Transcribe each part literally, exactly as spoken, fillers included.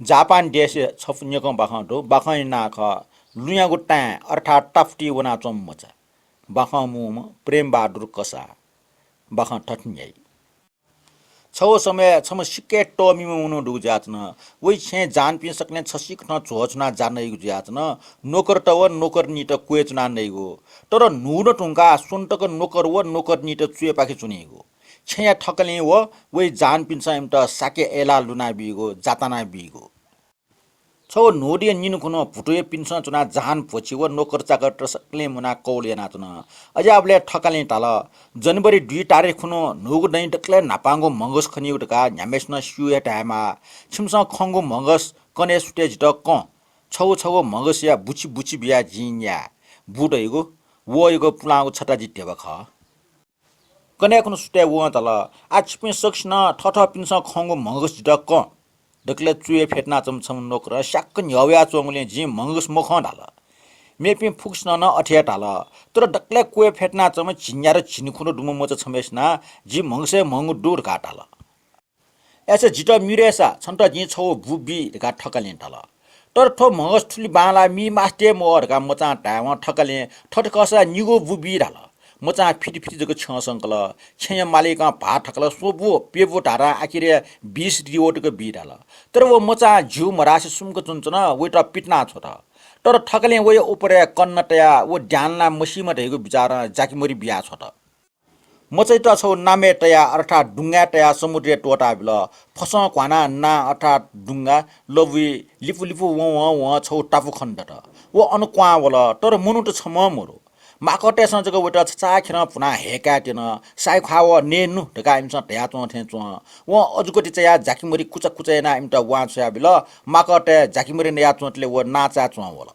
जापान देशय् छपु न्यकं बाखं दु। बाखंया नां खः लुँयागु ताँय् अर्थात् टापुटी वनाच्वंम्ह मचा। बाखं मवःम्ह प्रेमबहादुर कसाः। बाखं थथे न्ह्याइ। छगू समय् छम्ह सिक्क हे तःमिम्ह मनू दुगु जुयाच्वन। वइ छेँय् जहानपिं सकलें छसिकथं झ्वःछुनाः जा नइगु जुयाच्वन। नोकरत व नोकरनीत क्वय् च्वनाः नइगु। तर न्हू नं धुंकाः स्वन्हु तक नोकर व नोकरनीत च्वय्‌पाखे च्वनीगु। छेँया थकालिं व वइ जहानपिन्सं इमित साके अय्‌लाः लुनाबीगु, जाताना बीगु। छगू न्हूदँया निन्हु खुन्हु भुतुयापिन्सं च्वनाः जहान भ्वछि व नोकरचाकरत सकलें मुनाः कौल यानाच्वन। अज्याःबलय् थकालिं धाल, जनवरी दुई तारिख खुन्हु न्हूगु दँय् दकलय् न्हापांगु म्हगस खनीगु धकाः न्ह्याम्हय्‌सिनं स्यू हे धायेमाः। छिमिसं खंगु म्हगस कन्हय् सुथय् जितः कं। छगू छगू म्हगसया बुछि बुछि बियाः जिं न्याये। बु धइगु वःयागु पुलांगु छता जि ध्यबा खः। कन्हय् खुन्हु सुथय् वं धाल, आः छिपिं सकसिनं थःथःपिन्सं खंगु म्हगस जितः कं। दकलय् च्वय् फ्यतुनाच्वंम्ह छम्ह नोकरं स्याक्क न्ह्यः वयाच्वंगुलिं जिं म्हगस मखं धाल। मेपिं फुक्कसिनं नं अथे हे धाल। तर दकलय् क्वय् फ्यतुनाच्वंम्ह झिंन्यादँ झिन्हु खुन्हु दुम्ह मचा छम्हय्‌सिनं जि म्हगसय् म्हंगु दु धकाः धाल। अय्‌सा जितः मिरय्‌सा छन्त जिं छगू बु बी धकाः थकालिं धाल। तर थ्व म्हगस थुलि बांलाः मी मास्ति हे मवः धकाः मचां धायेवं थकालिं थथे खःसा निगू बु बी धाल। मचां फिति फिति जक छ्यं संकल। छेँया मालिकं भाः थकल, स्व बु, प्यबु धारां आखिरय् बीस रिवो तक बी धाल। तर व मचां ज्यू मधासे सुम्क च्वनाच्वन, वइत पितिना छ्वत। तर थकालिं वया उपरय् कन्ना तयाः व द्यानलाः मसीमा धइगु बिचारं जाकिमरि बिया छ्वत। मचाइत छगू नामय् तयाः अर्थात् डुंगाय् तयाः समुद्रय् त्वःताबिल। फसं घ्वानाः नां अर्थात् डुंगा लबुइ लिपु लिपु वं वं वं छगू टापु खनेदत। व अन क्वहां वल, तर मनूत छम्हं मदु। माकःतय्‌सं जक वइत छचाःखेरं भुनाः हय्‌काय् त्यन। साइख्वाः वः, नये नु धकाः इमिसं धयाच्वं थें च्वं। वं अजुगति चायाः जाकिमरि कुचा कुचा यानाः इमित वां छ्वयाबिल। माकःतय् जाकिमरि नयाच्वंतले व नांचाय् च्वं वल।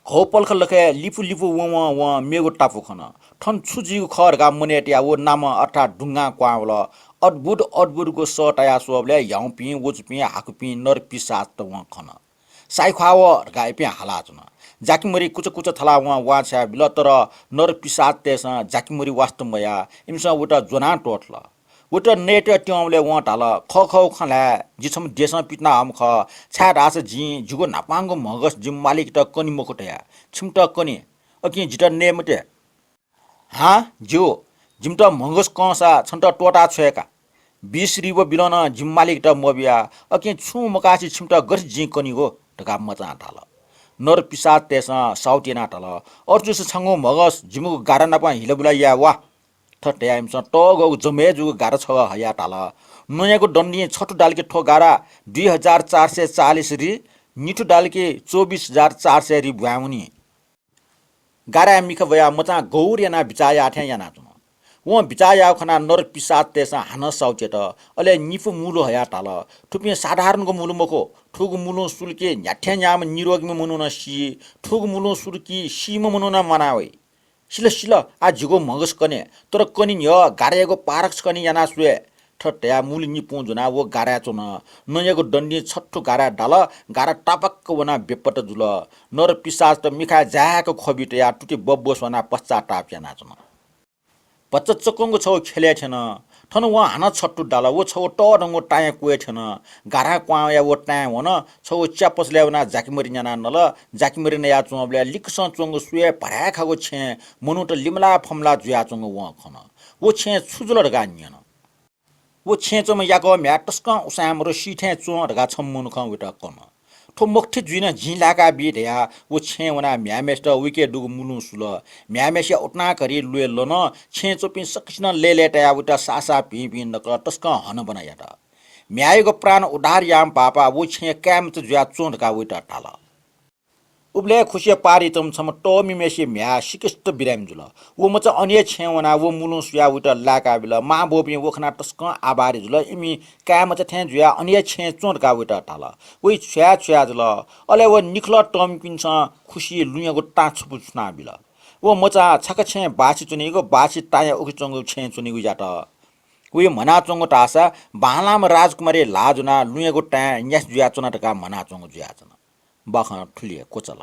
घौपलख लखय् लिपु लिपु वं वं वं मेगु टापु खन। थन छु जुइगु खः धकाः मनय् तयाः व नामं अर्थात् डुंगां क्वहां वल। अद्भुत अद्भुतगु सः तायाः स्वःबलय् ह्याउँपिं, वचुपिं, हाकुपिं नरपिशाचत वं खन। साइख्वाः वः धकाः इपिं हालाच्वन। जाकिमरि कुचा कुचा थलाः वं वां छ्वयाबिल, तर नरपिशाचतय्‌सं जाकिमरि वास्ता मयाः इमिसं वइत ज्वनां त्वःतल। वइत नयेत त्यंबलय् वं धाल, खःखःगु खँ ल्हाये, जि छम्ह देशं पितिना हःम्ह खः, छाय्‌धाःसा जिं जिगु न्हापांगु म्हगस जिमि मालिकत कने मखु धया। छिमित कने, अकिं जितः नये मते। हां, ज्यू, जिमित म्हगस कंसा छन्त त्वःता छ्वये का। बीस रिवो बिलं नं जिमि मालिकत मबिया, अकिं छुं मकासे छिमित गथे जिं कनीगु धकाः मचां धाल। नरपिशाचतय्‌सं साउति यानाः धाल, अथे जूसा छंगु म्हगस जिमिगु गारा नाप हिलाबुला याये वा। थथे धयाः इमिसं तःगःगु जमय् जूगु गारा छगः हयाः धाल, नँयागु दण्डिं छथु दालकि थ्व गारा दुई हजार चार सय चालिस रि, निथु दालकि चौबिस हजार चार सय रि ब्वाँय् वनी। गाराया मिखा ब्वयाः मचां गौर यानाः बिचाः याः थें यानाच्वन। वं बिचाः याःगु खनाः नरपिशाचतय्‌सं हानं साउति यात। अले निपु मुलु हयाः धाल, थुपिं साधारणगु मुलु मखु, थुगु मुलुं सुल कि न्ह्याथें न्याःम्ह निरोगीम्ह मनू नं सी, थुगु मुलुं सुल कि सीम्ह मनू नं म्वाना वइ। सिल सिल, आः जिगु म्हगस कने, तर कने न्ह्यः गारायागु पारख छकः निं यानाः स्वये। थथे धयाः मुलु निपुं ज्वनाः व गाराय् च्वन। नँयागु दण्डिं छथु गाराय् दाल, गारा तापाक्क वनाः बेपत्ता जुल। नरपिशाचत मिखाय् जाय्‌क ख्वबि तयाः तुति बब्वस वनाः पश्चाताप यानाच्वन। भचा चक्कंगु छगू ख्यलय् थ्यन। थन वं हानं छथु दाल, व छगू तःधंगु ताँया क्वय् थ्यन। गारां क्वहां वयाः व ताँय् वन। छगू च्या पसलय् वनाः जाकिमरि न्यानाः नल। जाकिमरि नयाच्वंबलय् लिक्कसं च्वंगु स्वये भराय्‌खागु छेँय् मनूत लिमलाः फमलाः जुयाच्वंगु वं खन। व छेँय् छु जुल धकाः न्यन। व छेँय् च्वंम्ह याकः म्ह्याय् तसकं उसाँय् मदु, सी थें च्वं धकाः छम्ह मनुखं वइत कन। थ्व मखुथि जुइन, जिं लाय्‌का बी धयाः व छेँय् वनाः म्ह्याय्‌म्हय्‌सित वइके दुगु मुलुं सुल। म्ह्याय्‌म्हय्‌सिया उतनाकरी ल्वय् लन। छेँय् च्वंपिं सकसिनं लय्‌लय् तयाः वइत साःसाः भिं भिं नकल तसकं हनाबना यात। म्ह्याय्‌यागु प्राण उद्धार याःम्ह बापा व छेँय् काय्‌मचा जुयाच्वँ धकाः वइत धाल। उबलय् खुसिया पारिइ च्वंम्ह छम्ह तःमिम्हय्‌सिया म्ह्याय् सिक्कसित बिरामी जुल। व मचा अन हे छेँय् वनाः व मुलुं सुयाः वइत लाय्‌का बिल। मांबौपिं व खनाः तसकं आभारी जुल। इमि काय्‌मचा थें जुयाः अन हे छेँय् च्वँ धकाः वइत धाल। वइ छ्वया छ्वया जुल। अले व निखलः तःमिपिन्सं खुसिइ लुँयागु ताँ छपु छुना बिल। व मचां छखा छेँय् बाःछि च्वनीगु, बाःछि ताँया उखे च्वंगु छेँय् च्वनीगु यात। वइ म्हनाच्वंगु धाःसा बांलाःम्ह राजकुमारया ल्हाः ज्वनाः लुँयागु ताँय् न्यासि जुयाच्वना धकाः म्हनाच्वंगु जुयाच्वन। बाखं थुलि हे क्वचाल।